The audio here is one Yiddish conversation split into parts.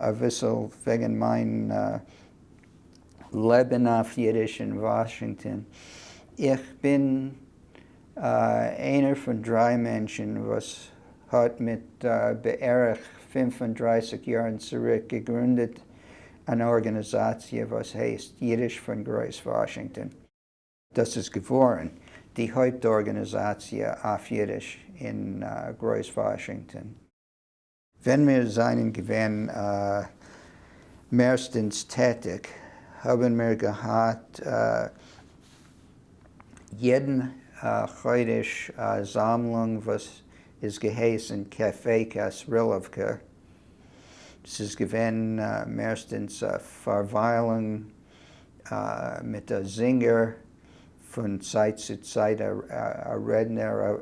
אביסל וועגן מיין לעבן אויף אידיש אין וואשינגטאן. איך בין איינער פון דריי מענטשן וואס האט מיט בערך 35 יארן צוריק געגרונדעט אן ארגאניזאציע וואס הייסט אידיש פון גרויס וואשינגטאן. דאס איז געווארן די הויפט ארגאניזאציע אויף אידיש אין גרויס וואשינגטאן. ווען מיר זענען געווען מערסטענס טעטיג האבן מיר געהאט יעדן חודש א זאמלונג וואס איז געהייסן קעפעי קאסרילעווקע, ס'איז געווען מערסטענס א פארוויילונג מיט א זינגער, פון צייט צו צייט א רעדנער.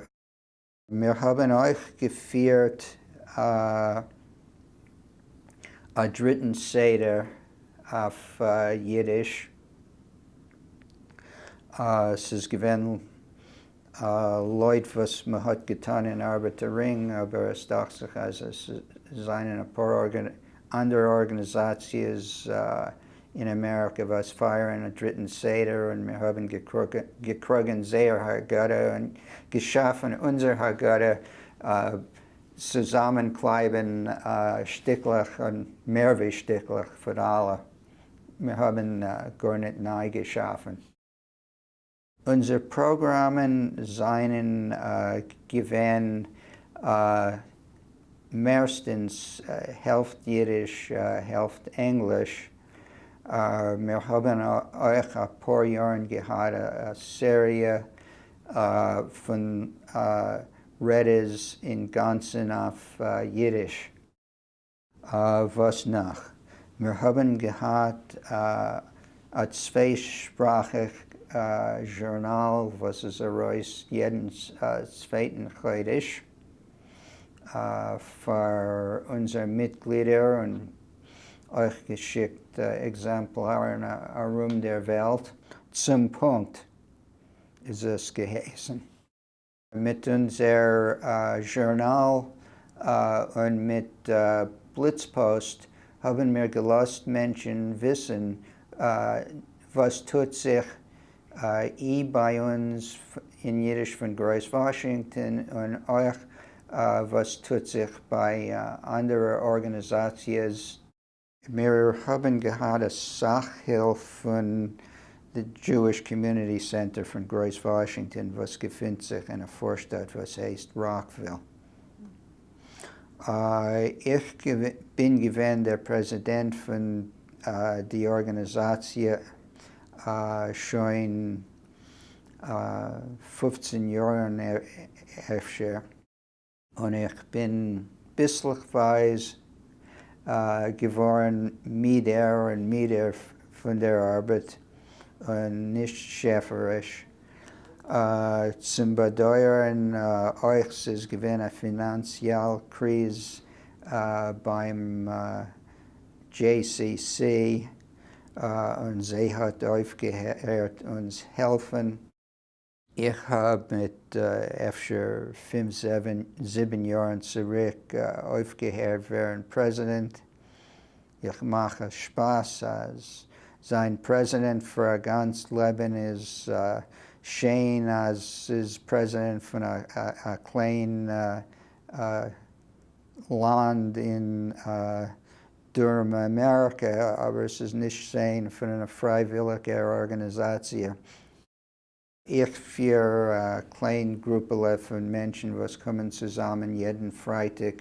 מיר האבן אויך געפירט א דריטן סדר אויף אידיש, ס'איז געווען לויט וואס מ'האט געטאן אין ארבעטער רינג, אבער עס דאכט זיך אז עס זענען אפאר אנדערע ארגאניזאציעס אין אמעריקע וואס פייערן א דריטן סדר און מיר האבן געקראגן זייער הגדה און געשאפן אונזער הגדה צוזאמענקלייבן שטיקלעך און מער ווי שטיקלעך פון אלע, מיר האבן גארניט ניי געשאפן. אונזער פראגראמען זענען געווען מערסטענס העלפט אידיש העלפט ענגליש, מיר האבן אויך אפאר יארן געהאט א סעריע פון רעדעס אינגאנצן אויף אידיש. וואס נאך? מיר האבן געהאט א צוויי-שפראכיג זשורנאל וואס איז ארויס יעדן צווייטן חודש פאר אונזער מיטגלידער און אויך געשיקט עקזעמפלארן ארום דער וועלט. צום פונקט איז עס געהייסן. מיט אונזער זשורנאל און מיט בליצפאסט האבן מיר געלאזט מענטשן וויסן וואס טוט זיך אי ביי אונז אין אידיש פון גרויס וואשינגטאן און אויך וואס טוט זיך ביי אנדערע ארגאניזאציעס. מיר האבן געהאט אסאך הילף פון די Jewish Community Center פון גרויס וואשינגטאן וואס געפינט זיך אין א פארשטאט וואס הייסט ראקוויל. איך בין געווען דער פרעזידענט פון די ארגאניזאציע שוין 15 יאר אפשר. און איך בין ביסלעכווייז געווארן מידער און מידער פון דער ארבעט און נישט שעפעריש. צום באדויערן אויך ס'איז געווען א פינאנציעל קריז ביים JCC און זיי האט אויפגעהערט אונז העלפן. איך האב מיט אפשר פינף זיבן יארן צוריק אויפגעהערט ווערן פרעזידענט, איך מאך א שפאס אז זיין פרעזידענט פאר א גאנץ לעבן איז שיין אז ס'איז פרעזידענט פון א קליין לאנד אין דרום אמעריקע, אבער ס'איז נישט שיין פון א פרייוויליגער ארגאניזאציע. איך פיר א קליין גרופעלע פון מענטשן וואס קומען צוזאמען יעדן פרייטאג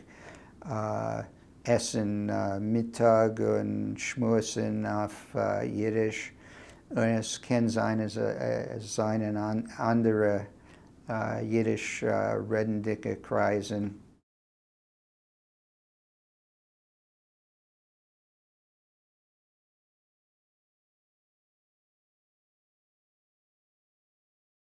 עסן מיטאג און שמועסן אויף אידיש, און עס קען זיין אז עס זענען אנדערע אידיש רעדנדיגע קרייזן.